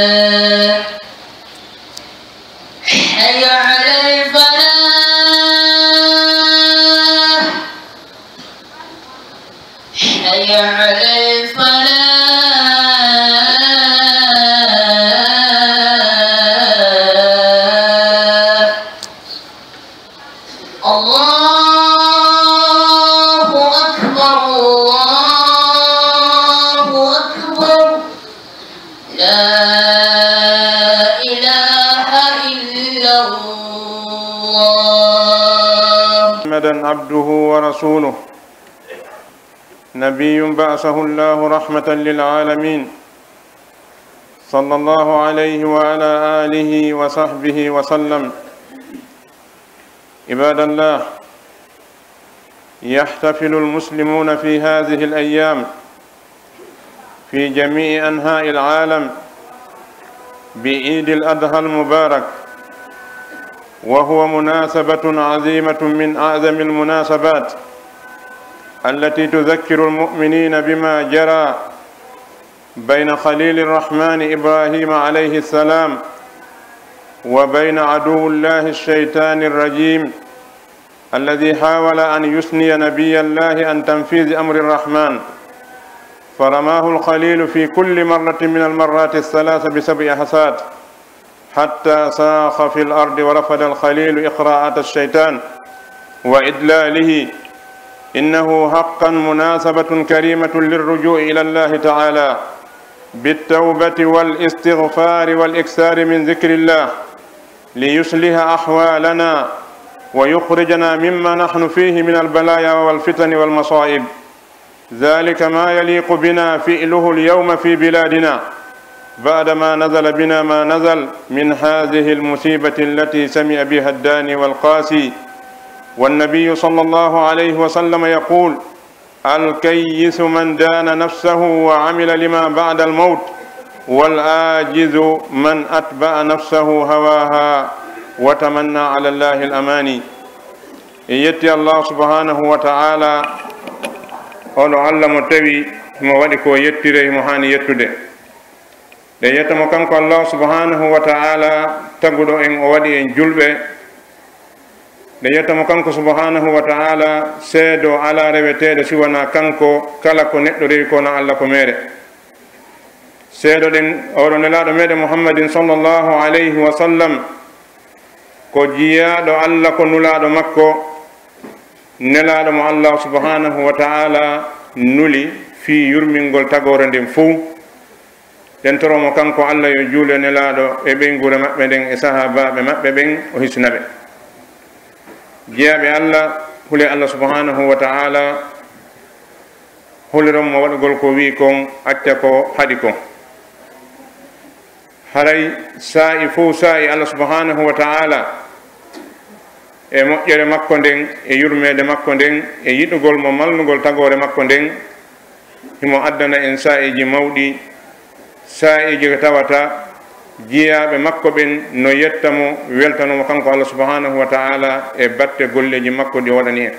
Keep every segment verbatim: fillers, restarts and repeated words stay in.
الفلاح. حي على الفلاح. حي على الفلاح. الله أكبر، الله أكبر. لا إله إلا الله. محمدا عبده ورسوله، نبي بعثه الله رحمة للعالمين، صلى الله عليه وعلى آله وصحبه وسلم. عباد الله، يحتفل المسلمون في هذه الأيام في جميع أنحاء العالم بعيد الأضحى المبارك، وهو مناسبة عظيمة من أعظم المناسبات التي تذكر المؤمنين بما جرى بين خليل الرحمن إبراهيم عليه السلام وبين عدو الله الشيطان الرجيم الذي حاول أن يثني نبي الله عن تنفيذ أمر الرحمن، فرماه الخليل في كل مرة من المرات الثلاث بسبع حصاة، حتى صاخ في الأرض ورفض الخليل إغراءات الشيطان وإضلاله. إنه حقا مناسبة كريمة للرجوع إلى الله تعالى بالتوبة والاستغفار والإكثار من ذكر الله، ليصلح أحوالنا ويخرجنا مما نحن فيه من البلايا والفتن والمصائب. ذلك ما يليق بنا فعله اليوم في بلادنا، بعدما نزل بنا ما نزل من هذه المصيبة التي سمع بها الداني والقاسي. والنبي صلى الله عليه وسلم يقول: الكيس من دان نفسه وعمل لما بعد الموت، والعاجز من أتبع نفسه هواها وتمنى على الله الأماني. En yetti Allah subhanahu wa ta'ala, oɗo Allah mo tawi mo waɗi ko yettiree, mo haani yettude. Ɗen yetta mo kanko Allah subhanahu wa ta'ala, taguɗo en, o waɗi en julɓe. Ɗen yetta mo kanko subhanahu wa ta'ala, seedo alaa reweteeɗo si wanaa kanko, kala ko neɗɗo rewi ko na Allah ko meere. Seedoɗen oɗo nelaaɗo meɗen Muhammadin sallallahu alayhi wa sallam, ko jiyaaɗo Allah, ko nulaaɗo makko, nelaaɗo mo Allah subhanahu wa ta'ala nuli fii yurmingol tagoore nden fow. Ɗen toro mo kanko Allah yo juulu e nelaaɗo e ɓeynguure maɓɓe nden e sahaabaaɓe maɓɓe ɓen, o hisina ɓe. Jiyaaɓe Allah, hulee Allah subhanahu wa ta'ala, huliron mo waɗugol ko wi'i kon, acca ko haɗi kon. Haray saa'i fow saa'i Allah subhanahu wa ta'ala e moƴƴere makko nden, e yurmeende makko nden, e yiɗugol mo, malnugol tagoore makko nden, himo addana en saa'iiji mawɗi, saa'iiji ko tawata jiyaaɓe makko ɓen no yetta mo, weltano mo kanko Allah subhanahu wa ta'ala e batte golleeji makko ɗi o waɗani en.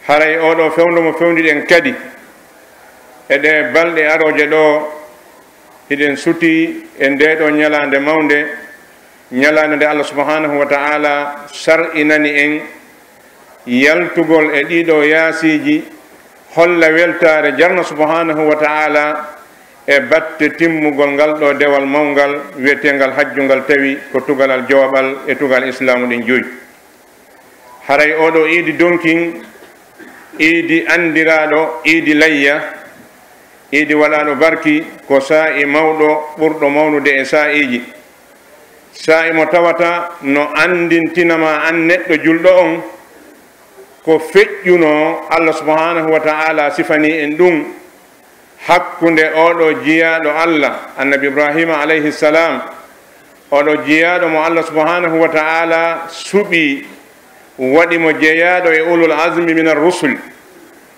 Haray oo ɗoo fewndo mo fewndiɗen kadi e ɗee balɗe arooje ɗoo, hiɗen sutii e ndee ɗoo ñalaande mawnde, ñalaande nde Allah subhanahu wa ta'ala sar'inani en yaltugol e ɗii ɗoo yaasiiji, holla weltaare Jarna subhanahu wa ta'ala e batte timmugol ngal ɗoo dewal mawngal wi'eteengal hajju, ngal tawi ko tugalal jowaɓal e tugal Islaamu ɗin joyi. Haray oo ɗoo iidi donkin, iidi anndiraaɗo iidi layya, iidi waɗaaɗo barki, ko saa'i mawɗo ɓurɗo mawnude e saa'iiji. Saa'i mo tawata no anndintina ma an neɗɗo julɗo on ko feƴƴunoo Allah subhanahu wa ta'ala sifanii en ɗun, hakkunde oo ɗoo jiyaaɗo Allah, Annabi Ibraahiima alayhi salaam, oo ɗoo jiyaaɗo mo Allah subhanahu wa ta'ala suɓii, waɗi mo jeyaaɗo e ulul azmi minar rusul.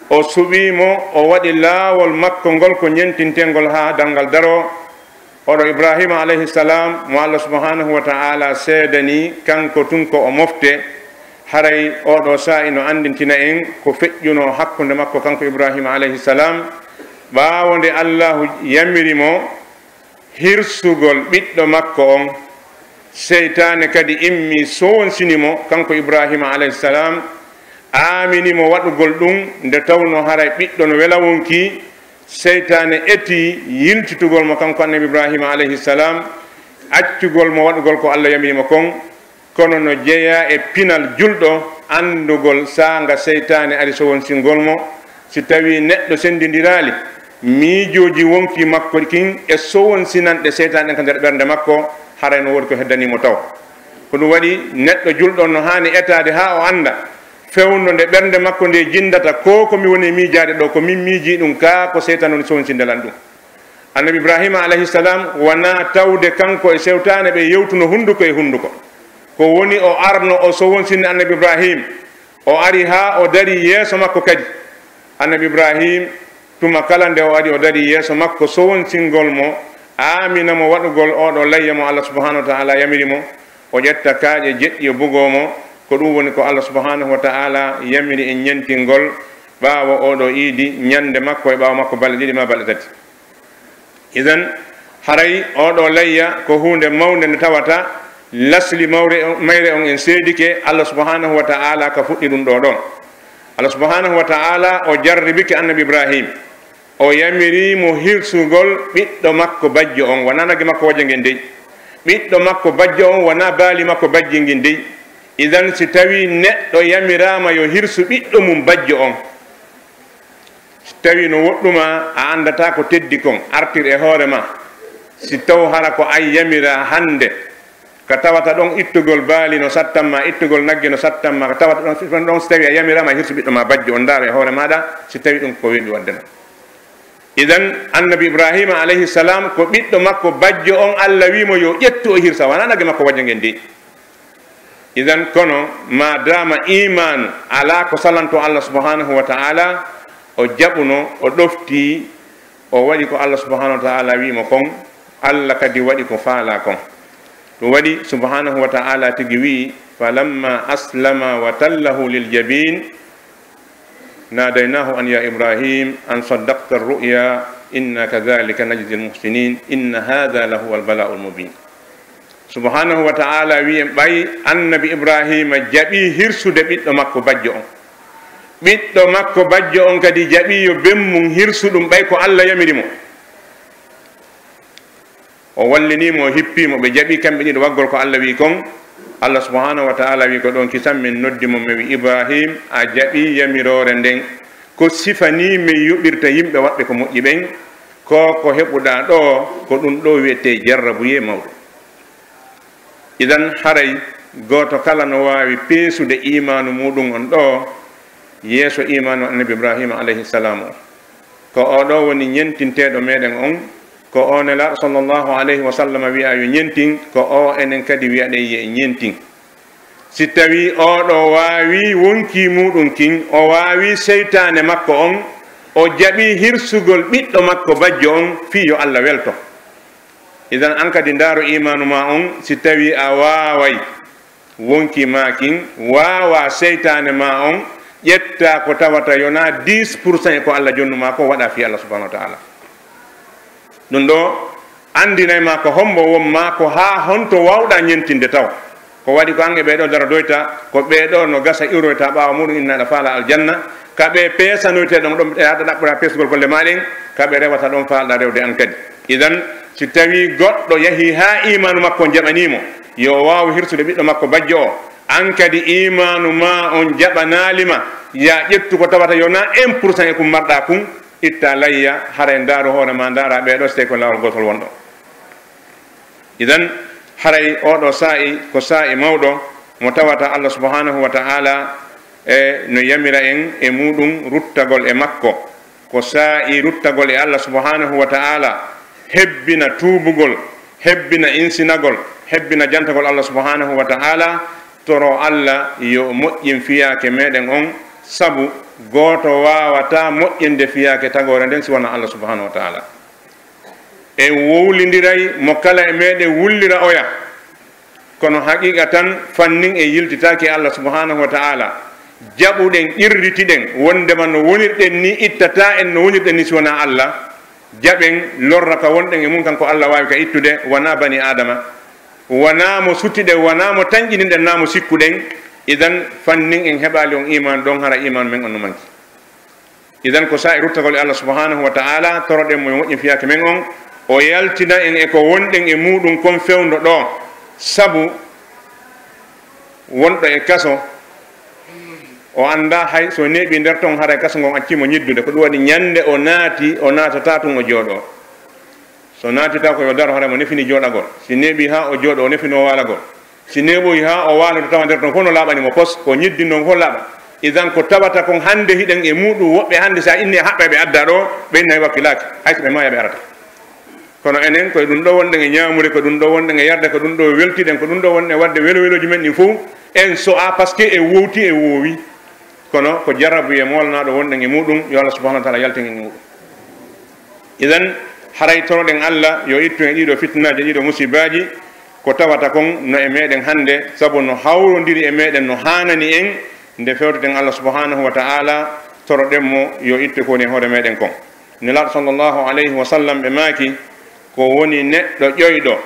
O suɓii mo, o waɗi laawol makko ngol ko ñentintengol haa danngal daroo. Oo ɗoo Ibraahiima alayhi salaam, mo Allah subhanahu wa ta'ala seedanii kanko tun ko o mofte, Haray oo ɗoo saa'i no anndintina en ko feƴƴunoo hakkunde makko kanko Ibraahiima alayhi salaam, ɓaawo nde Allaahu yamiri mo hirsugol ɓiɗɗo makko on, seytaane kadi immii sowonsini mo kanko Ibraahiima alayhi salaam, aamini mo waɗugol ɗun nde tawnoo haray ɓiɗɗo no wela wonkii, seytaane etii yiltitugol mo kanko Annabi Ibraahiima alayhi salaam, accugol mo waɗugol ko Alla yamiri mo kon, kono no jeyaa e pinal julɗo anndugol saanga seytaane ari sowonsingol mo. Si tawii neɗɗo senndindiraali miijooji wonkii makko kin e sowonsinanɗe seytaane ɗen ka nder ɓernde makko, haray no woodi ko heddanii mo taw. Ko ɗun waɗi neɗɗo julɗo on no haani etaade haa o annda fewndo nde ɓernde makko nde jinndata, ko ko mi woni e miijaade ɗoo, ko min miijii ɗun, kaa ko seytaane woni sowonsinde lan ɗun. Annabi Ibraahiima alayhi salaam wanaa tawde kanko e seytaane ɓe yewtuno hunnduko e hunnduko. Ko woni o arno o sowonsini Annabi Ibraahiim, o ari haa o darii yeeso makko kadi. Annabi Ibraahiim, tuma kala nde o ari o darii yeeso makko sowonsingol mo, aamina mo waɗugol oo ɗoo layya mo Alla subhaanahu wa ta'aalaa yamiri mo, o ƴetta kaaƴe jeɗɗi o bugoo mo, ko ɗun woni ko Alla subhaanahu wa ta'aalaa yamiri en ɲemtingol ɓaawo oo ɗoo iidi, ɲande makko e ɓaawo makko balɗe ɗiɗi maa balɗe tati. Idan, haray oo ɗoo layya ko huunde mawnde nde tawata lasli mawre on, mayre on en seedike, Alla subhaanahu wa ta'aalaa ka fuɗɗi ɗun ɗoo ɗon. Alla subhaanahu wa ta'aalaa o jarribike Annabi Ibraahiim, o yamiri mo hirsugol ɓiɗɗo makko bajjo on, wanaa nagge makko wajja ngen dey. Ɓiɗɗo makko bajjo on wanaa baali makko bajji ngin dey. Idan, si tawii neɗɗo yamiraama yo hirsu ɓiɗɗo mun bajjo on, si tawii no woɗɗu maa, a anndataa ko teddi kon, artir e hoore maa. Si taw hara ko an yamiraa hannde, ka tawata ɗon ittugol baali no sattan maa, ittugol nagge no sattan maa, ka tawata ɗon, ɗon, ɗon si tawii a yamiraama a hirsu ɓiɗɗo maa bajjo on, ndaaru e hoore maaɗa, si tawii ɗun ko weeɓi waɗde non. Idan, Annabi Ibraahiima alayhi salaam, ko ɓiɗɗo makko bajjo on Alla wii mo yo ƴettu o hirsa, wanaa nagge makko wajja ngen dey. Idan, kono maadaama iimaanu alaa ko salantoo Alla subhaanahu wa ta'aalaa, o jaɓuno, o ɗoftii, o waɗi ko Alla subhaanahu wa ta'aalaa wii mo kon, Alla kadi waɗi ko faalaa kon. Ɗun waɗi subhaanahu wa ta'aalaa tigi wii, "Falammaa aslamaa wa tallahu lil jabiin, naadaynaahu an yaa Ibraahiim, qad saddaqta ar-ru'yaa, innaa kadhaalika najzil muhsiniin, inna haadhaa lahuwal balaa'ul mubiin." Subhaanahu wa ta'aalaa wi'i en, ɓay Annabi Ibraahiima jaɓii hirsude ɓiɗɗo makko bajjo on. Ɓiɗɗo makko bajjo on kadi jaɓii yo ben mun hirsu ɗun, ɓay ko Alla yamiri mo. O wallinii mo, o hippii mo, ɓe jaɓii kamɓe ɗiɗo waggol ko Alla wi'i kon. Alla subhaanahu wa ta'aalaa wi'i, "Ko ɗon kisan min noddi mo, mi wi'i, 'Ibraahiim, a jaɓii yamiroore nden. Ko sifa nii min yoɓirta yimɓe waɗɓe ko moƴƴi ɓen. Ko ko heɓuɗaa ɗoo, ko ɗun ɗoo wi'etee jarrabuyee mawɗo.'" Idan, haray gooto kala no waawi peesude iimaanu muuɗun on ɗoo yeeso iimaanu Annabi Ibraahiima alayhi salaamu on. Ko oo ɗoo woni ɲemtinteeɗo meɗen on, ko oo Nelaaɗo sallallahu alayhi wa sallam wi'a yo ɲemtin, ko oo enen kadi wi'aɗen yo en ɲemtin. Si tawii oo ɗoo waawii wonkii muuɗun kin, o waawii seytaane makko on, o jaɓii hirsugol ɓiɗɗo makko bajjo on fii yo Alla welto. Idan, an kadi ndaaru iimaanu maa on, si tawii a waaway wonkii maa kin, waawaa seytaane maa on, ƴettaa ko tawata yonaa dix pour cent e ko Alla jonnu maa ko, waɗaa fii Alla subhaanahu wa ta'aalaa. Ɗun ɗoo anndinay maa ko hombo won maa, ko haa honto waawɗaa ɲemtinde taw. Ko waɗi ko an e ɓee ɗoo darodoyta, ko ɓee ɗoo no gasa iwroyta ɓaawo muuɗun, inna aɗa faalaa aljanna, ka ɓe peesanoytee ɗon, ɗon ɓe yaata ɗaɓɓoya peesugol golle maa ɗen, ka ɓe rewata ɗon faalɗaa rewde an kadi. Idan, si tawii goɗɗo yahii haa iimaanu makko on jaɓanii mo, yo o waawu hirsude ɓiɗɗo makko bajjo o, an kadi iimaanu maa on jaɓanaali ma, yaa ƴettu ko tawata yonaa un pour cent e kun marɗaa kun, ittaa layya, haray ndaaru hoore maa, ndaaraa ɓee ɗoo, si tawii ko laawol gootol wonɗon. Idan, haray oo ɗoo saa'i ko saa'i mawɗo mo tawata Alla subhaanahu wa ta'aalaa e no yamira en e muuɗun ruttagol e makko. Ko saa'i ruttagol e Alla subhaanahu wa ta'aalaa, hebbina tuubugol, hebbina insinagol, hebbina jantagol Alla subhaanahu wa ta'aalaa, toroo Alla yo moƴƴin fiyaake meɗen on, sabu gooto waawataa moƴƴinde fiyaake tagoore nden si wanaa Alla subhaanahu wa ta'aalaa. En wowlindiray mo kala e meɗen wullira oya. Kono haqiiqa tan, fannin en yiltitaaki Allah subhanahu wa ta'ala. Jaɓuɗen, qirritiɗen, wondema no wonirɗen ni, ittataa en no wonirɗen ni si wonaa Allah. Jaɓen, lorra ka wonɗen e mun kan ko Allah waawi ka ittude, wanaa bani Aadama. Wanaa mo sutiɗen, wanaa mo tanƴininɗen, naa mo sikkuɗen. Idan, fannin en heɓaali on iman ɗon, hara iman men on no manki. Idan, ko saa'i ruttagol e Allah subhanahu wa ta'ala, toroɗen mo yo moƴƴin fiyaake men on, o yaltina en e ko wonɗen e muuɗum kon fewndo ɗoo. Sabu wonɗo e kaso, o anndaa hay so neeɓii nder ton, haray kaso ngon accii mo ñiddude. Ko ɗum waɗi ñande o naati, o naatataa tun o jooɗoo. So naatitaa ko yo daro, haray mo nefini jooɗagol. Si neeɓii haa o jooɗoo, o nefinoo waalagol. Si neeɓoyi haa o waaloto tawa nder ton fof no laaɓani mo pos, ko ñiddinɗon fof laaɓa. Idan ko tawata kon hannde hiɗen e muuɗum, woɓɓe hannde si a inni e haɓɓa ɓe adda ɗoo, ɓe inna ɓe wakkilaaki, hay so ɓe maaya ɓe arata. Kono enen ko e ɗum ɗoo wonɗen e ñaamude, ko ɗum ɗoo wonɗen e yarde, ko ɗum ɗoo weltiɗen, ko ɗum ɗoo wonɗen waɗde welo welooji men ɗin fof, en so'a parce que en wowti, en wowi. Kono ko jarabu e moolanaaɗo wonɗen e muuɗum, yo Allah subhanahu wa ta'ala yaltin en e muuɗum. Idan, haray toroɗen Allah yo ittu en ɗiɗo fitinaaji, ɗiɗo musibaaji, ko tawata kon no e meɗen hannde, sabu no hawrondiri e meɗen, no haanani en, nde fewteten Allah subhanahu wa ta'ala, toroɗen mo yo ittu ko woni e hoore meɗen kon. Nelaaɗo sallallahu alayhi wa sallam ɓe maaki, ko woni neɗɗo ƴoyɗo,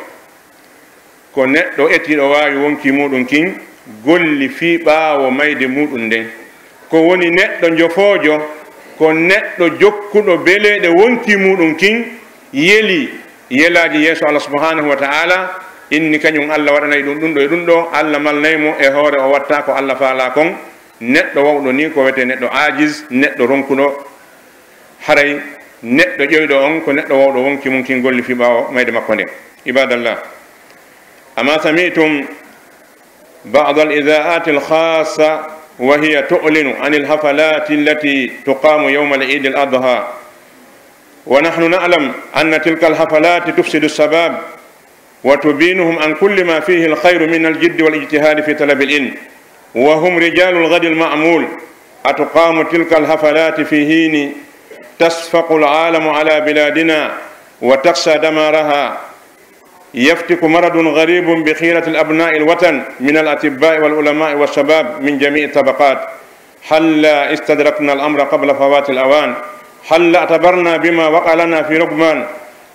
ko neɗɗo etiiɗo waawi wonkii muuɗum kin, golli fii ɓaawo mayde muuɗum nden. Ko woni neɗɗo njofoojo, ko neɗɗo jokkuɗo beleeɗe wonkii muuɗum kin, yeli yelaaji yeeso Allah subhanahu wa ta'ala, inni kañum Allah waɗanay ɗum ɗum ɗo e ɗum ɗo, Allah malnay mo e hoore o watta ko Allah faalaa kon. Neɗɗo wawɗo ni ko wiyetee neɗɗo aajiz, neɗɗo ronkuɗo. Haray neɗɗo ƴoyɗo on ko neɗɗo wawɗo wonkii mun kin golli fii ɓaawo mayde makko nden. Ibadallah, أما سمعتم بعض الإذاعات الخاصة وهي تعلن عن الحفلات التي تقام يوم العيد الأضحى، ونحن نعلم أن تلك الحفلات تفسد الشباب وتبينهم عن كل ما فيه الخير من الجد والاجتهاد في طلب العلم، وهم رجال الغد المأمول. أتقام تلك الحفلات في حين تشفق العالم على بلادنا وتخشى دمارها؟ يفتك مرض غريب بخيرة الأبناء الوطن من الأطباء والعلماء والشباب من جميع الطبقات. هلا استدركنا الأمر قبل فوات الأوان؟ هلا اعتبرنا بما وقع لنا في ركبان؟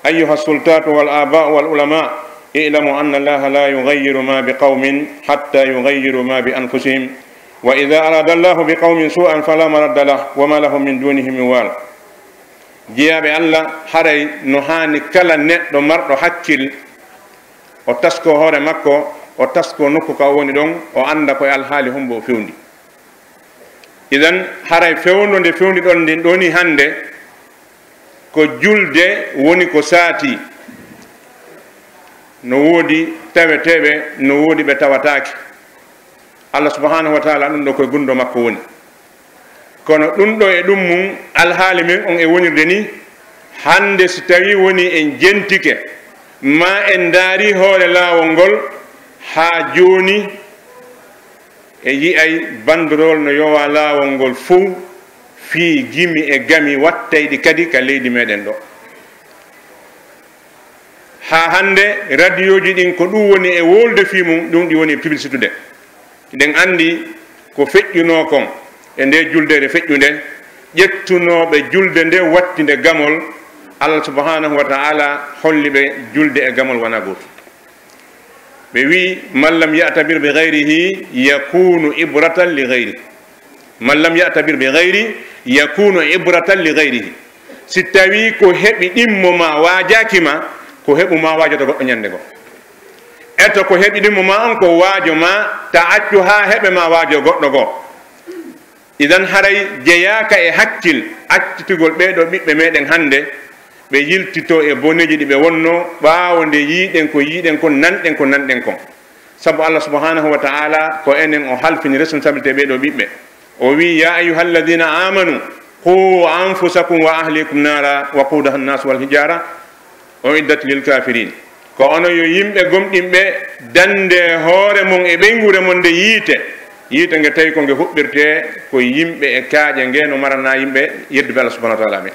أيها السلطات والآباء والعلماء، اعلموا أن الله لا يغير ما بقوم حتى يغيروا ما بأنفسهم، وإذا أراد الله بقوم سوءا فلا مرد له وما لهم من دونه من وال. Jiyaaɓe Allah, haray no haani kala neɗɗo marɗo hakkil, o taskoo hoore makko, o taskoo nokku ka o woni ɗon, o annda ko e alhaali hombo o fewndi. Idan, haray fewndo nde fewndi ɗon ndin ɗoni hannde, ko julde woni ko saati. No woodi taweteeɓe, no woodi ɓe tawataake. Allah subhanahu wa ta'ala ɗum ɗo koye gunndo makko woni. Kono ɗum ɗo e ɗum mum alhaali men on e wonirde ni, hannde si tawii woni en jentike, maa en ndaari hoore laawol ngol, haa jooni e yi'ay banderol no yowa laawol ngol fow fii gimi e gami wattayɗi kadi ka leydi meɗen ɗo. Haa hannde, radiyooji ɗin ko ɗum woni e wolde fii mum, ɗum ɗi woni e publicitude. Eɗen anndi ko feƴƴunoo kon e nde juldeere feƴƴunde, ƴettunooɓe julde nde watti nde gamol, Allah subhanahu wa ta'ala holli ɓe julde e gamol wanaa gootum. Ɓe wi'i, "Man lam ya'tabir bi ghayrihi yakunu ibratan li ghayrihi." "Man lam ya'tabir bi ghayri yakunu ibratan li ghayrihi." Si tawii ko heɓi ɗimmo ma waajaaki ma, ko heɓu ma waajoto goɗɗo ñande goo. Eto ko heɓi ɗimmo ma on ko waajo ma, ta accu haa heɓe ma waajo goɗɗo goo. Idan haray jeyaaka e hakkil accitugol ɓee ɗoo ɓiɓɓe meɗen hannde, ɓe yiltitoo e boneeji ɗi ɓe wonnoo, ɓaawo nde yiiɗen ko yiiɗen kon, nanɗen ko nanɗen kon. Sabu Allah subhanahu wa ta'ala ko enen o halfini responsabilité ɓee ɗoo ɓiɓɓe. O wi'i, "Ya ayyuhalladhina amanu, qu anfusakum wa ahlikum nara, wa qudaha an-nas wal hijara, uiddat lil kafirin." Ko onon yo yimɓe gomɗinɓe, dande hoore mon e ɓeynguure mon nde yiite. Yiite nge tawi ko nge huɓɓirtee ko yimɓe e kaaƴe, nge no marana yimɓe yedduɓe Allah subhanahu wa ta'ala men.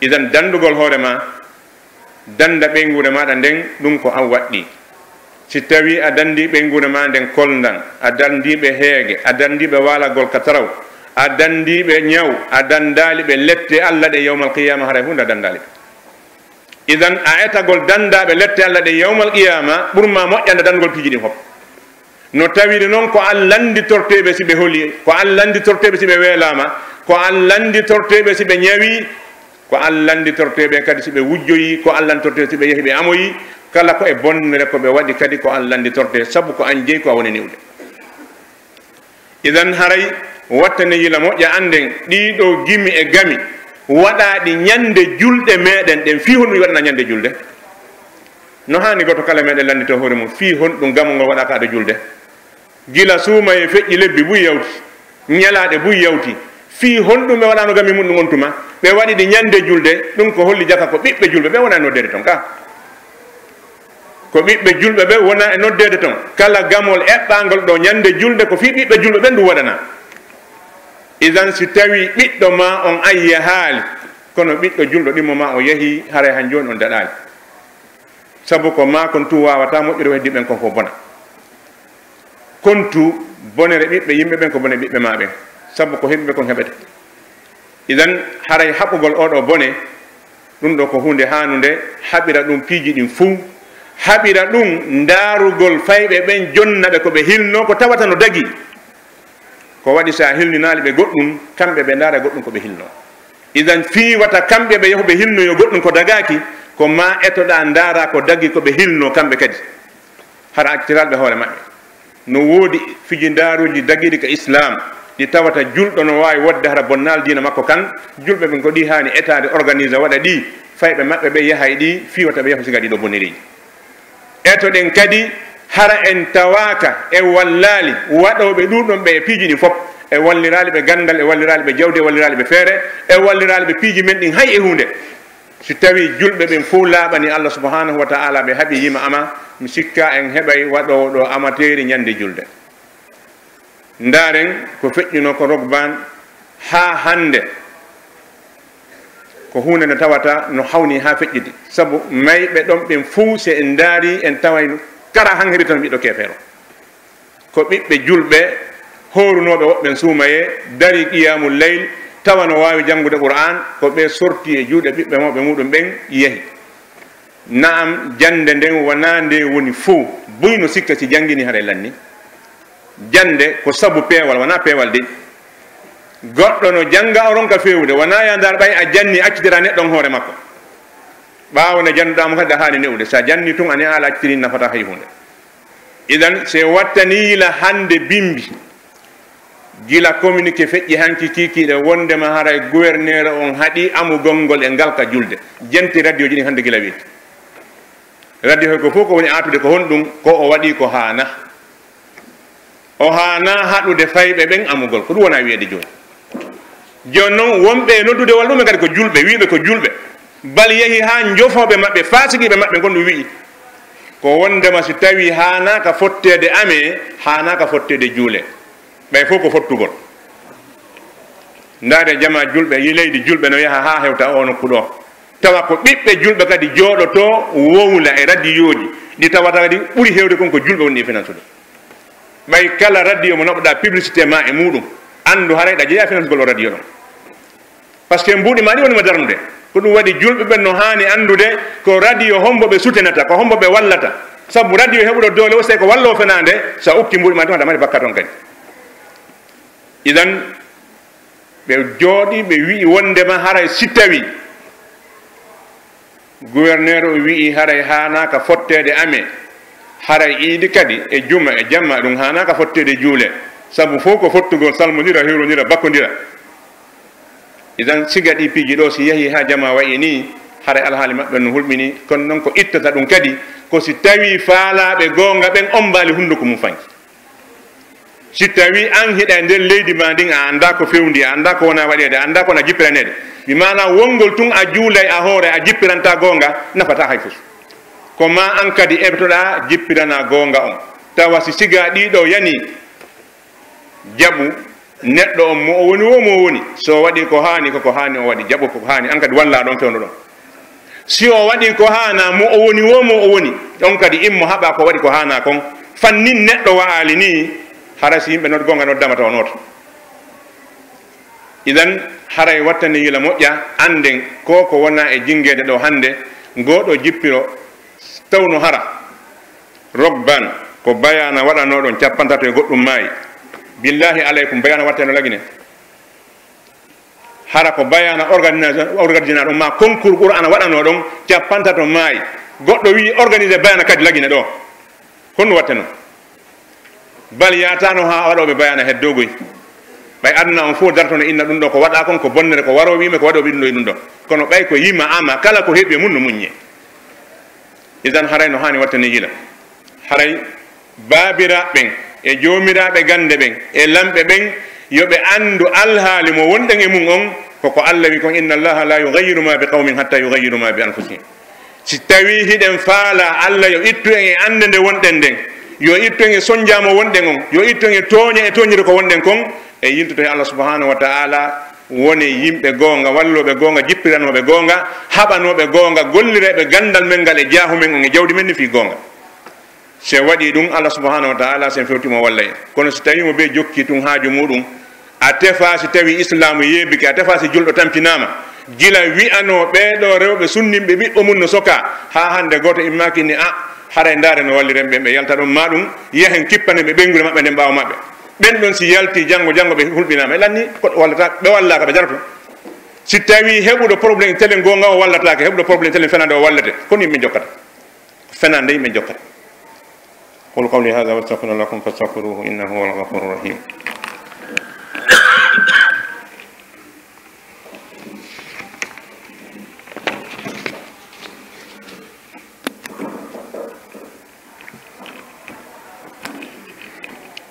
Idan dandugol hoore ma, danda ɓeynguure maaɗa nden, ɗum ko an waɗɗii. Si tawii a danndii ɓeynguure maa nden kolndan, a danndii ɓe heege, a danndii ɓe waalagol ka taraw, a danndii ɓe ñaw, a danndaali ɓe lette Alla ɗen yawmal qiyaama, haray huunde a danndaali ɓe. Idan, a etagol danndaaɓe lette Alla ɗen yawmal qiyaama, ɓur maa moƴƴande danndugol piiji ɗin fof. No tawiri non ko an lannditortee ɓe si ɓe holi, ko an lannditortee ɓe si ɓe weelaama, ko an lannditortee ɓe si ɓe ñawii, ko an lannditortee ɓe kadi si ɓe wujjoyii, ko an lannditortee si ɓe yahii ɓe amoyii, kala ko e bonnere ko ɓe waɗi kadi ko an lannditortee, sabu ko an jeyi ko a woni niwde. Idan haray wattane yila moƴƴa annden ɗii ɗoo gimi e gami waɗaaɗi ñande julɗe meeɗen ɗen, fii honɗun waɗanaa ñande julde? No haani gooto kala meeɗen lannditoo hoore mun, fii honɗun gamo ngol waɗaa ka ado julde? Gila suumayee feƴƴi, lebbi buy yawti, ñalaaɗe buy yawti, fii honɗun ɓe waɗaano gami mun ɗun on tuma? Ɓe waɗi ɗi ñande julde, ɗun ko holli jaka ko ɓiɓɓe julɓe ɓe wonaa noddeede ton ka. Ko ɓiɓɓe julɓe ɓe wonaa e noddeede ton. Kala gamol eɓɓaangol ɗoo ñande julde, ko fii ɓiɓɓe julɓe ɓen ɗun waɗanaa. Idan, si tawii ɓiɗɗo maa on an yahaali, kono ɓiɗɗo julɗo ɗimmo maa on yahii, haray han jooni on daɗaali. Sabu ko maa kon tun waawataa moƴƴude, wa heddiiɓe ɓen kon fof bona. Kon tun bonere ɓiɓɓe yimɓe ɓen ko bone ɓiɓɓe maa ɓen, sabu ko heɓuɓe kon heɓete. Idan, haray haɓugol oo ɗoo bone, ɗun ɗoo ko huunde haanunde, haɓira ɗun piiji ɗin fow, haɓira ɗun ndaarugol fayɓe ɓen, jonna ɓe ko ɓe hilnoo, ko tawata no dagii. Ko waɗi si a hilninaali ɓe goɗɗun, kamɓe ɓe ndaara goɗɗun ko ɓe hilnoo. Idan, fii wata kamɓe ɓe yahu ɓe hilnoyoo goɗɗun ko dagaaki, ko maa etoɗaa ndaaraa ko dagii ko ɓe hilnoo kamɓe kadi. Hara accitiral ɓe hoore maɓɓe. No woodi fijindaaruuji dagiiɗi ka Islaam, ɗi tawata julɗo no waawi wodde hara bonnaali diina makko kan, julɓe ɓen ko ɗi haani etaade, organiser, waɗa ɗi, fayɓe maɓɓe ɓe yaha e ɗi, fii wata ɓe yahu siga ɗi ɗoo bonnereeji. Etoɗen kadi, hara en tawaaka, en wallaali waɗooɓe ɗun ɗon ɓe e piiji ɗin fof, en walliraali ɓe ganndal, en walliraali ɓe jawdi, en walliraali ɓe feere, en walliraali ɓe piiji men ɗin hay e huunde. Si tawii julɓe ɓen fow laaɓanii Allah subhanahu wa ta'ala, ɓe haɓii yima ama, mi sikkaa en heɓay waɗoowo ɗoo amateeri ñande julde. Ndaaren ko feƴƴunoo ko Rogban haa hannde, ko huunde nde tawata no hawnii haa feƴƴiti. Sabu mayɓe ɗon ɓen fow, si en ndaarii, en taway kara han heɓi tan ɓiɗɗo keefeero. Ko ɓiɓɓe julɓe, hoorunooɓe woɓɓen suumayee, darii qiyaamul layl, tawa no waawi janngude Qur'aan, ko ɓe sortii e juuɗe ɓiɓɓe mawɓe muuɗum ɓen, yahi. Na'am, jannde nden wonaa nde woni fow. Buy no sikka si jannginii haray lannii. Jannde ko sabu peewal, wonaa peewal de. Goɗɗo no jannga, o ronka feewude, wonaa yo a ndaar ɓay a jannii, accitiraa neɗɗo on hoore makko. Ɓaawo nde jannduɗaa mo kadi, a haani ne'ude. Si a jannii tun, a ne'aali, a accitirii, nafataa hay huunde. Idan, si en wattanii yila hannde bimbi, gila communiqué feƴƴi hanki kiikiiɗe, wonndema haray gouverneur on haɗii amugol ngol e ngal ka julde. Jenti radioji ɗin hannde gila weeti. Radio ko fow ko woni aatude ko honɗun? Ko o waɗii ko haanaa. O haanaa haɗude fayɓe ɓen amugol. Ko ɗun wonaa wi'eede jooni. Jooni non, wonɓe e noddude walla ɗumen kadi ko julɓe, wi'uɓe ko julɓe. Bal yahi haa njofooɓe maɓɓe, faasiqiiɓe maɓɓe ngon ɗun wi'i. Ko wonndema si tawii haanaaka fotteede amee, haanaaka fotteede juulee. Ɓay fow ko fottugol. Ndaaree jamaa julɓe, yi leydi julɓe no yaha haa hewta oo nokku ɗoo. Tawa ko ɓiɓɓe julɓe kadi jooɗotoo wowla e radiyooji, ɗi tawata kadi ɓuri heewde kon ko julɓe woni e finansude. Ɓay kala radiyo mo naɓuɗaa publicité maa e muuɗum, anndu haray ɗa jeyaa finansugol oo radiyo ɗon. Parce que mbuuɗi maa ɗin woni mo darnude. Ko ɗun waɗi julɓe ɓen no haani anndude ko radiyo hombo ɓe sutenata, ko hombo ɓe wallata. Sabu radiyo heɓuɗo doole o, si ko walloowo fenaande, si a ukki mbuuɗi maa ɗin, haɗa mari bakkaat on kadi. Idan, ɓe jooɗii, ɓe wi'i wonndema haray si tawii gouverneur o wi'i haray haanaaka fotteede amee, haray iidi kadi e juma e jamma ɗun haanaaka fotteede juulee, sabu fow ko fottugol, salmondira, hewrondira, bakkondira. Idan, siga ɗii piiji ɗoo si yahii haa jamaa wa'i nii, haray alhaali maɓɓe no hulɓinii, kono non ko ittata ɗun kadi, ko si tawii faalaaɓe goonga ɓen ombaali hunduko mun fanki. Si tawii an hiɗa e nder leydi maa ndin, a anndaa ko fewndi, a anndaa ko wona waɗeede, a anndaa ko wona jippiraneede, bi maanaa wonngol tun a juulay a hoore, a jippirantaa goonga, nafataa hay fus. Ko maa an kadi eɓtoɗaa jippiranaa goonga on. Tawa si sigaa ɗii ɗoo yanii, jaɓu neɗɗo on mo o woni woo, mo o woni. Si o waɗii ko haani, ko ko haani o waɗi, jaɓu ko ko haani, an kadi wallaa ɗon, fewndo ɗon. Si o waɗii ko haanaa, mo o woni woo, mo o woni, on kadi immo haɓa ko waɗi ko haanaa kon. Fannin neɗɗo wa'aali nii, hara si yimɓe nod-, goonga noddaama taw nooto. Idan, haray wattani yila moƴƴa, annden ko ko wona e jingeede ɗoo hannde, ngoo ɗoo jippiro, tawno hara Rogban ko bayaana waɗanoo ɗon cappantato e goɗɗum maayi. Billaahi alaykum, bayaana watteno Lagine. Hara ko bayaana organisa-, organisinaa ɗon, maa concours Qur'aana waɗanoo ɗon, cappantato maayi. Goɗɗo wi'i organiser bayaana kadi Lagine ɗoo. Honno watteno? Bal yaataano haa waɗooɓe bayaana heddoogoy. Ɓay aduna on fow dartono inna ɗum ɗoo ko waɗaa kon, ko bonnere, ko warooɓe yimɓe, ko waɗooɓe ɗum ɗoo e ɗum ɗoo. Kono ɓay ko yima ama, kala ko heɓi e mun no muññee. Idan haray no haani wattani yila. Haray baabiraaɓe ɓen, e joomiraaɓe gannde ɓen, e lamɓe ɓen, yo ɓe anndu alhaali mo wonɗen e mun on, ko ko Alla wi kon, "Inna Allaha la yughayyiru ma bi qawmin hatta yughayyiru ma bi anfusihim." Si tawii hiɗen faalaa Alla yo ittu en e annde nde wonɗen nden, yo ittu en e sonjaa mo wonɗen on, yo ittu en e tooñe e tooñude ko wonɗen kon, e yiltoto e Allah subhanahu wa ta'ala, wone yimɓe goonga, wallooɓe goonga, jippiranooɓe goonga, haɓanooɓe goonga, gollireeɓe ganndal men ngal e jaahu men on e jawdi men ndin fii goonga. Si en waɗii ɗum, Allah subhanahu wa ta'ala, si en fewtii mo, o wallay en. Kono si tawii mo bee jokkii tun haaju muuɗum, a tefaa si tawii Islaamu yeebike, a tefaa si julɗo tampinaama, gila wi'anoo ɓee ɗoo rewɓe sunninɓe ɓiɓɓe mun no sokaa, haa hannde gooto immaaki ni, a, haray ndaare no walliren ɓen, ɓe yalta ɗon, maa ɗum yahen kippanen ɓe ɓeynguure maɓɓe nden ɓaawo maɓɓe. Ɓen ɗon si yaltii janngo, janngo ɓe hulɓinaama. E lanni, ko wallata, ɓe wallaaka, ɓe daroto. Si tawii heɓuɗo problème telen goonga o wallataake, heɓuɗo problème telen fenaande o wallete, kono yimɓe jokkata. Fenaande yimɓe jokkata. أقول قولي هذا وأستغفر الله لكم فاستغفروه إنه هو الغفور الرحيم.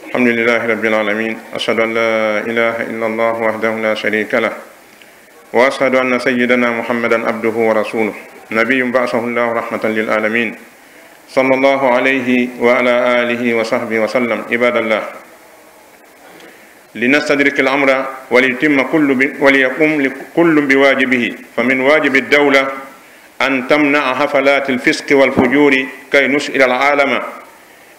الحمد لله رب العالمين. أشهد أن لا إله إلا الله وحده لا شريك له. وأشهد أن سيدنا محمدا عبده ورسوله. نبي بعثه الله رحمة للعالمين. صلى الله عليه وعلى آله وصحبه وسلم. عباد الله. لنستدرك الأمر وليتم كل ب-، وليقم كل بواجبه. فمن واجب الدولة أن تمنع حفلات الفسق والفجور كي نشعر العالم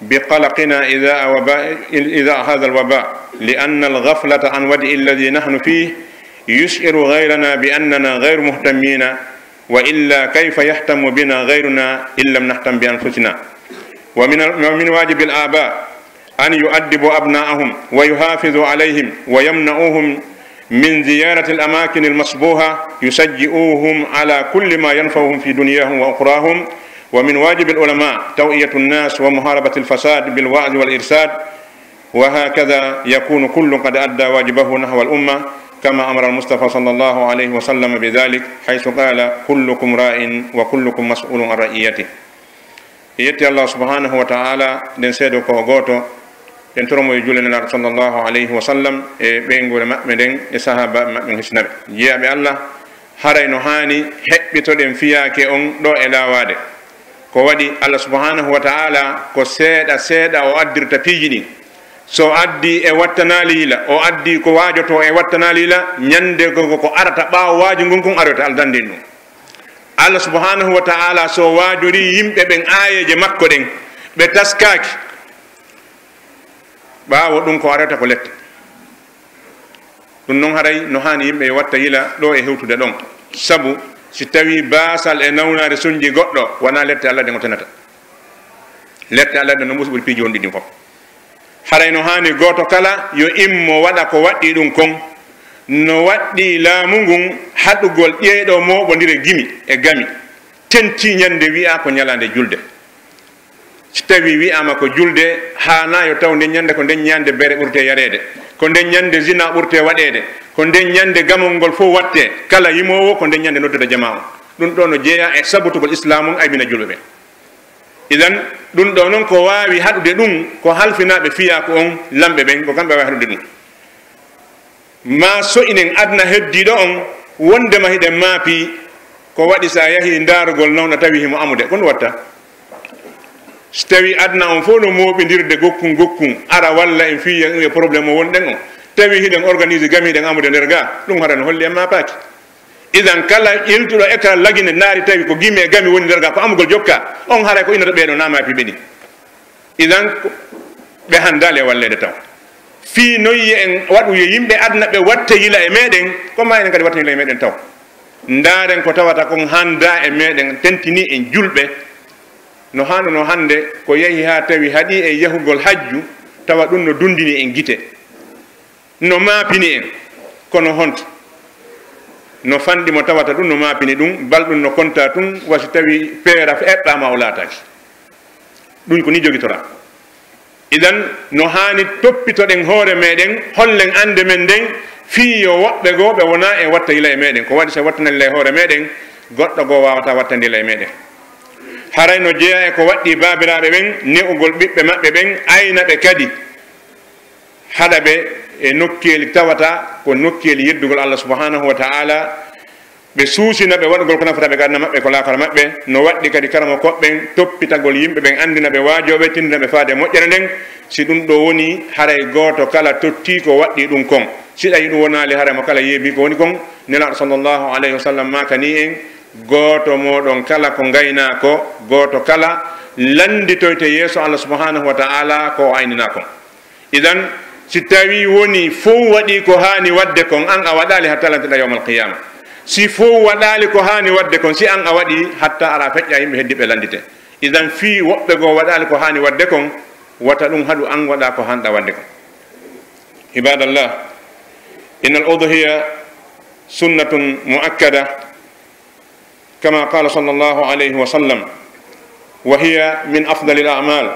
بقلقنا إزاء وباء، إزاء هذا الوباء، لأن الغفلة عن وضع الذي نحن فيه يشعر غيرنا بأننا غير مهتمين، وإلا كيف يهتم بنا غيرنا إن لم نهتم بأنفسنا؟ ومن، ومن واجب الآباء أن يؤدبوا أبناءهم ويحافظوا عليهم ويمنعوهم من زيارة الأماكن المشبوهة، يشجعوهم على كل ما ينفعهم في دنياهم وأخراهم. ومن واجب العلماء توعية الناس ومحاربة الفساد بالوعظ والإرشاد، وهكذا يكون كل قد أدى واجبه نحو الأمة، كما أمر المصطفى صلى الله عليه وسلم بذلك، حيث قال: "كلكم راع وكلكم مسؤول عن رعيته". En yetti Allah subhanahu wa ta'ala, nden seedo ko o gooto, nden toro mo e juulde Nelaaɗo sallallahu alayhi wa sallam, e ɓeynguure maɓɓe nden, e sahaabaaɓe maɓɓe ɓen, hisnaɓe. Jiyaaɓe Allah, haray no haani heɓɓitoɗen fiyaake on ɗoo e laawaade. Ko waɗi Allah subhanahu wa ta'ala ko seeɗa seeɗa o addirta piiji ɗin. So o addii e wattanaali yila, o addii ko waajotoo e wattanaali yila, ñande ko, ko, ko arata ɓaawo waaju ngun kun aroyta, Allah dandin ɗum. Allah subhanahu wa ta'ala so waajorii yimɓe ɓen aayeeje makko ɗen, ɓe taskaaki, ɓaawo ɗum ko arata ko lette. Ɗum non haray no haani yimɓe yo watta yila ɗoo e hewtude ɗon. Sabu si tawii baasal e nawnaare sonji goɗɗo, wanaa lette Allah ɗen o tenata. Lette Allah ɗen no muusi ɓuri piiji wonɗi ɗin fof. Haray no haani gooto kala yo immo waɗa ko waɗɗii ɗum kon, no waɗɗii laamu ngun haɗugol ƴeeɗoo mooɓondire gimi e gami, tentii ñande wi'aa ko ñalaande julde. Si tawii wi'aama ko julde, haanaa yo taw nden ñande ko nden ñande bere ɓurtee yareede, ko nden ñande zina ɓurtee waɗeede, ko nden ñande gamol ngol fof wattee, kala yimoowo ko nden ñande noddude jamaa on. Ɗum ɗoo no jeyaa e sabotugol Islaamu on, aybina julɓe ɓen. Idan, ɗum ɗoo non ko waawi haɗude ɗum, ko halfinaaɓe fiyaaku on, lamɓe ɓen, ko kamɓe waawi haɗude ɗum. Maa so'inen aduna heddiiɗo on, wondema hiɗen maapii, ko waɗi si a yahii ndaarugol nawna tawi himo amude, ko ɗum watta? Si tawii aduna on fof no mooɓindirde gokkun gokkun, ara walla en fii en e problème mo wonɗen on, tawi hiɗen organise gam hiɗen amude nder gaa, ɗum hara no holli en maapaaki. Idan, kala iltuɗo ekra lagine naari tawi ko gimi e gami woni nder ga, ko amugol jokka, on haray ko innata ɓeeɗo na maapi ɓe ni. Idan, ɓe handaali e walleede taw. Fii noyye en waɗu yo yimɓe aduna ɓe watta yila e meɗen, ko ma enen kadi watta yila e meɗen taw. Ndaaren ko tawata kon handa e meɗen, tentini en julɓe. No hanuno hande ko yahi haa tawi haɗi en yahugol hajju, tawa ɗum no dundini en gite. No maapini en, kono honto? No fanɗi mo tawata ɗum no maapini ɗum, bal ɗum no konta tun, wa si tawi peera eɓɓaama o laataaki. Ɗum ko ni jogitora. Idan, no haani toppitoɗen hoore meɗen, hollen ande men nden, fii yo woɓɓe goo ɓe wona e watta yila e meɗen. Ko waɗi si wattanani yila e hoore meɗen, goɗɗo goo waawata wattande yila e meɗen. Haray no jeyaa e ko waɗɗi baabiraaɓe ɓen, ne'ugol ɓiɓɓe maɓɓe ɓen, ayna ɓe kadi. Haɗa ɓe e nokkeeli tawata ko nokkeeli yeddugol Allah subhanahu wa ta'ala, ɓe suusina ɓe waɗugol ko nafata ɓe ka aduna maɓɓe ko laakara maɓɓe. No waɗɗi kadi karamokooɓe ɓen toppitagol yimɓe ɓen, andina ɓe waajooɓe, tindina ɓe faade moƴƴere nden. Si ɗum ɗo woni, haray gooto kala tottii ko waɗɗi ɗum kon. Si ɗawi ɗum wonaali, haray mo kala yeebii ko woni kon. Nelaaɗo sallallahu alayhi wa sallam maakani en, gooto mooɗon kala ko ngaynaako, gooto kala lannditoyte yeeso Allah subhanahu wa ta'ala ko o ayninaa kon. Idan, si tawi woni fow waɗi ko haani waɗde kon, an a waɗaali hatta lanteɗaa yawmal qiyaama. Si fow waɗaali ko haani waɗde kon, si an a waɗi, hatta ara feƴƴa yimɓe heddiɓe lanndite. Idan, fii woɓɓe goo waɗaali ko haani waɗde kon, wata ɗum haɗu an waɗa ko hanɗa waɗde kon. Ibadallah, innal udhiya sunnatun muakkada. كما قال صلى الله عليه وسلم، وهي من أفضل الأعمال.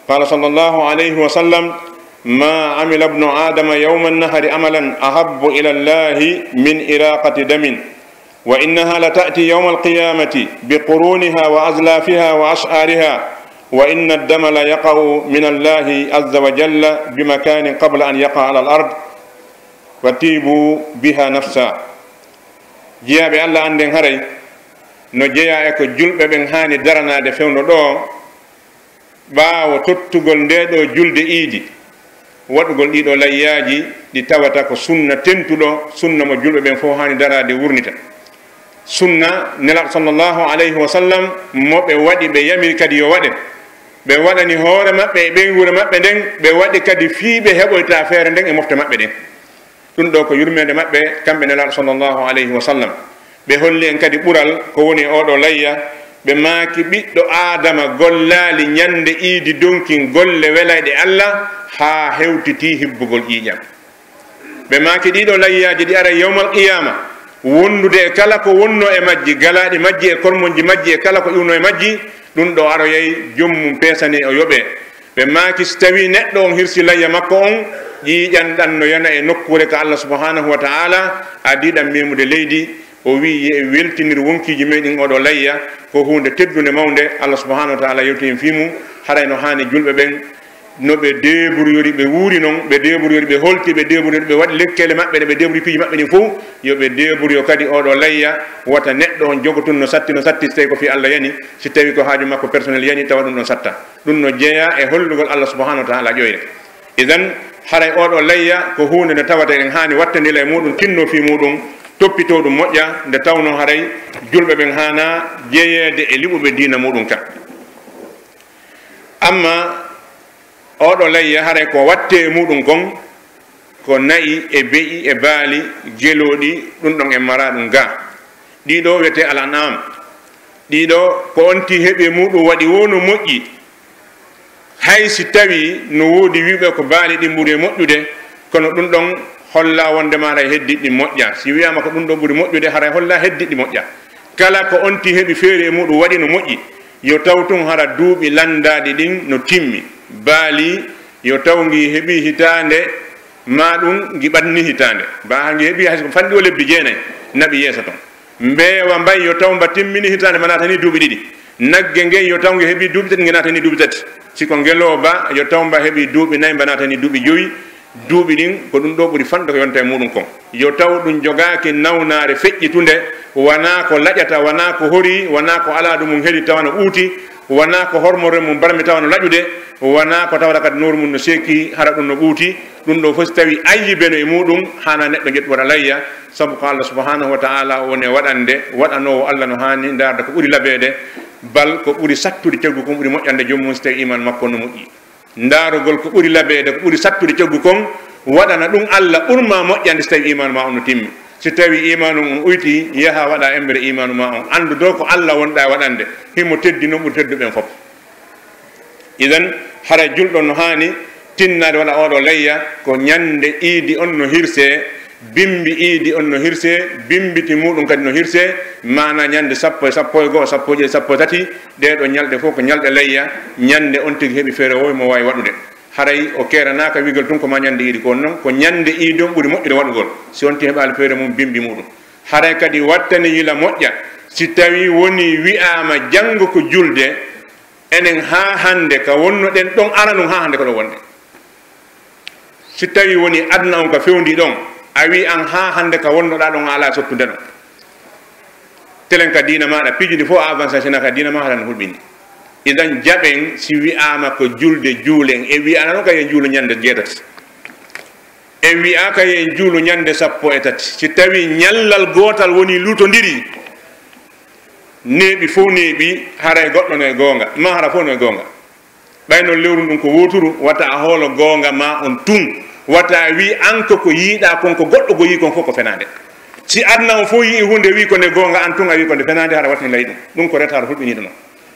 قال صلى الله عليه وسلم، ما عمل ابن آدم يوم النحر عملا أحب إلى الله من إراقة دم، وإنها لتأتي يوم القيامة بقرونها وأزلافها وأشعارها، وإن الدم ليقع من الله عز وجل بمكان قبل أن يقع على الأرض، فطيبوا بها نفسا. Jiyaaɓe Allah, annden haray no jeyaa e ko julɓe ɓen haani daranaade fewndo ɗoo, ɓaawo tottugol ndee ɗoo julde iidi, waɗugol ɗii ɗoo layyaaji ɗi tawata ko sunna tentuɗo, sunna mo julɓe ɓen fow haani daraade wurnita. Sunna Nelaaɗo sallallahu alayhi wa sallam mo ɓe waɗi, ɓe yamiri kadi yo waɗe. Ɓe waɗani hoore maɓɓe e ɓeynguure maɓɓe nden, ɓe waɗi kadi fii ɓe heɓoyta feere nden e mofte maɓɓe ɗen. Ɗum ɗoo ko yurmeende maɓɓe, kamɓe Nelaaɗo sallallahu alayhi wa sallam. Ɓe holli en kadi ɓural ko woni e oo ɗoo layya. Ɓe maaki, ɓiɗɗo Aadama gollaali ñande iidi donkin golle welayɗe Allah haa hewtitii hibbugol ƴiiƴam. Ɓe maaki, ɗii ɗoo layyaaji ɗi aray yawmal qiyaama, wondude e kala ko wonnoo e majji, galaaɗi majji e kormonji majji e kala ko iwnoo e majji, ɗum ɗoo aroyay joom mum peesane o yoɓee. Ɓe maaki, si tawii neɗɗo on hirsi layya makko on, ƴiiƴan ɗan no yana e nokkuure ka Allah subhanahu wa ta'ala, adii ɗan meemude leydi. O wi'i, yo en weltinir wonkiiji men ɗin oo ɗoo layya, ko huunde teddunde mawnde. Allah subhanahu wa ta'ala yewti en fii mum, haray no haani julɓe ɓen, no ɓe deeburuyori ɓe wuuri non, ɓe deeburuyori ɓe holti, ɓe deeburuyori ɓe waɗi lekkele maɓɓe ɗe, ɓe deeburuyori piiji maɓɓe ɗin fow, yo ɓe deeburuyo kadi oo ɗoo layya, wata neɗɗo on jogo tun no satti, no satti, si tawii ko fii Allah yani, si tawii ko haaju makko personnel yani, tawa ɗum ɗon satta. Ɗum no jeyaa e hollugol Allah subhanahu wa ta'ala ƴoyre. Idan, haray oo ɗoo layya ko huunde nde tawata en haani wattandila e muuɗum, tinno fii muuɗum, toppitoo ɗum moƴƴa, nde tawnoo haray julɓe ɓen haanaa jeyeede e liɓuɓe diina muuɗum kan. Amma oo ɗoo layya haray ko wattee e muuɗum kon, ko na'i e be'i e baali, gelooɗi, ɗum ɗon en maraa ɗum gaa. Ɗii ɗoo wi'etee al an'am. Ɗii ɗoo ko on tigi heɓi e muuɗum waɗi woo no moƴƴi. Hay si tawii no woodi wi'uɓe ko baali ɗin ɓuri e moƴƴude, kono ɗum ɗon hollaa wonndema haray heddiiɗi ɗin moƴƴaa. Si wi'aama ko ɗum ɗoo ɓuri moƴƴude, haray hollaa heddiiɗi moƴƴaa. Kala ko on tigi heɓi feere e muuɗum waɗi no moƴƴi, yo taw tun hara duuɓi lanndaaɗi ɗin no timmi. Baali, yo taw ngi heɓii hitaande, maa ɗum ngi ɓadni hitaande. Baa ngi heɓii hay so ko fanɗi o lebbi jeenay, naɓi yeeso ton. Mbeewa mbay yo taw mba timmini hitaande, mba naatanii duuɓi ɗiɗi. Nagge ngen yo taw nge heɓii duuɓi tati, nge naatanii duuɓi tati. Si ko ngelooba, yo taw mba heɓii duuɓi nay, mba naatanii duuɓi jowi. Duuɓi ɗin, ko ɗum ɗoo ɓuri fanɗude ko yonta e muuɗum kon. Yo taw ɗum jogaaki nawnaare feƴƴitunde, wanaa ko laƴata, wanaa ko horii, wanaa ko alaadu mum heli tawa no ɓuuti, Wanaa ko hormore mum barmi tawa no laƴude, wanaa ko tawata kadi nooru mum no seeki, hara ɗum no ɓuuti. Ɗum ɗoo fof si tawii ayyibe no e muuɗum, haanaa neɗɗo ƴettu waɗa layya, sabu ko Allah subhanahu wa ta'ala woni e waɗande, waɗanoowo Allah no haani ndaarde ko ɓuri labeede, bal ko ɓuri sattude caggu kon ɓuri moƴƴande joom mum si tawii iimaan makko no moƴƴi. Ndaarugol ko ɓuri labeede, ko ɓuri sattude caggu kon, waɗana ɗum Allah ɓurmaa moƴƴande si tawii iimaanu maa on no timmi. Si tawii iimaanu on uytii, yahaa waɗaa emmbere iimaanu maa on. Anndu doo ko Allah wonɗaa e waɗande, himo teddi non ɓuri tedduɓe ɓen fof. Idan, haray julɗo no haani tinnaade waɗa oo ɗoo layya, ko ñannde iidi on no hirsee, Bimbi iidi on no hirsee, bimbiti muuɗum kadi no hirsee, maanaa ñande sappo e sappo e go'o, sappo e ɗiɗi, sappo e tati, ɗee ɗoo ñalɗe fof ko ñalɗe layya, ñande on tigi heɓi feere woo mo waawi waɗude. Haray o keeranaaka wi'ugol tun ko maa ñande iidi ko on non, ko ñande iidi on ɓuri moƴƴude waɗugol, si on tigi heɓaali feere mum bimbi muuɗum. Haray kadi wattani yila moƴƴa, si tawii wonii wi'aama janngo ko julde, enen haa hannde ka wonnoɗen ɗon aranun haa hannde ko ɗon wonɗen. Si tawii wonii aduna on ka fewndii ɗon, a wi'i an haa hannde ka wonnoɗaa ɗon a alaa e sottude ɗon. Telen ka diina maaɗa, piiji ɗi fof a avancé, sinaa ka diina maa haɗa no hulɓini. Idan jaɓen si wi'aama ko julde juulen, e wi'aana non ka en juulu ñande jeetati. E wi'aa ka en juulu ñande sappo e tati. Si tawii ñallal gootal wonii luutondirii, neeɓi fof neeɓi, haray goɗɗo no e goonga, maa hara fof no e goonga. Ɓay non lewru ndun ko wooturu, wata a hoolo goonga maa on tun. Wata a wi'u an ko ko yiiɗaa kon, ko goɗɗo goo yi'i kon fof ko fenaande. Si aduna on fof yi'i huunde wi'i ko nde goonga, an tun a wi'i ko nde fenaande, hara wattini lay ɗum. Ɗum ko retard hulɓiniiɗo non.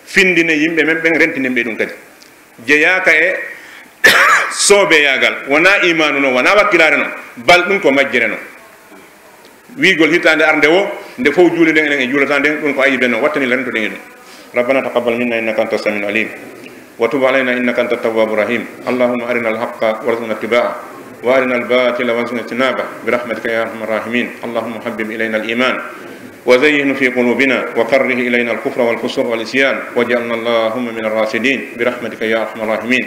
Findinen yimɓe men ɓen, rentinen ɓe ɗum kadi. Jeyaaka e soobeyaagal, wonaa iimaanu non, wonaa wakkilaare non, bal ɗum ko majjere non. Wi'ugol hitaande arnde woo, nde fow juulde nden enen en juulata nden, ɗum ko ayibe non, wattani lantoɗen e ɗum. ربنا تقبل منا إنك أنت السميع العليم وتب علينا إنك أنت التواب الرحيم. اللهم أرنا الحق وارزقنا اتباعه وأرنا الباطل وارزقنا اجتنابه برحمتك يا أرحم الراحمين. اللهم حبب إلينا الإيمان وزينه في قلوبنا وكره إلينا الكفر والفسوق والعصيان واجعلنا اللهم من الراشدين برحمتك يا أرحم الراحمين.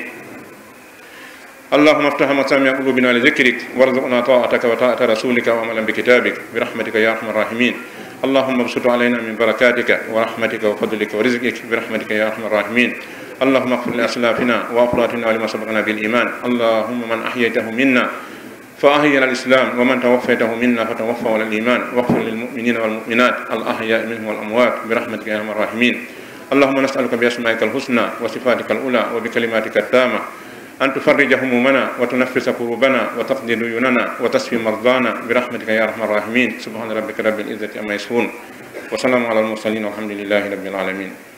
اللهم افتح مسامع قلوبنا لذكرك وارزقنا طاعتك وطاعة رسولك وعملا بكتابك برحمتك يا أرحم الراحمين. اللهم ابسط علينا من بركاتك ورحمتك وفضلك ورزقك برحمتك يا أرحم الراحمين. اللهم اغفر لأسلافنا وأقربائنا ولمن سبقنا بالإيمان. اللهم من أحييته منا فأحيه على الإسلام، ومن توفيته منا فتوفه على الإيمان، واغفر للمؤمنين والمؤمنات الأحياء منهم والأموات برحمتك يا أرحم الراحمين. اللهم نسألك بأسمائك الحسنى وصفاتك العلى وبكلماتك التامة أن تفرج همومنا وتنفس كروبنا وتقضي ديوننا وتشفي مرضانا برحمتك يا أرحم الراحمين. سبحان ربك رب العزة عما يصفون وسلام على المرسلين والحمد لله رب العالمين.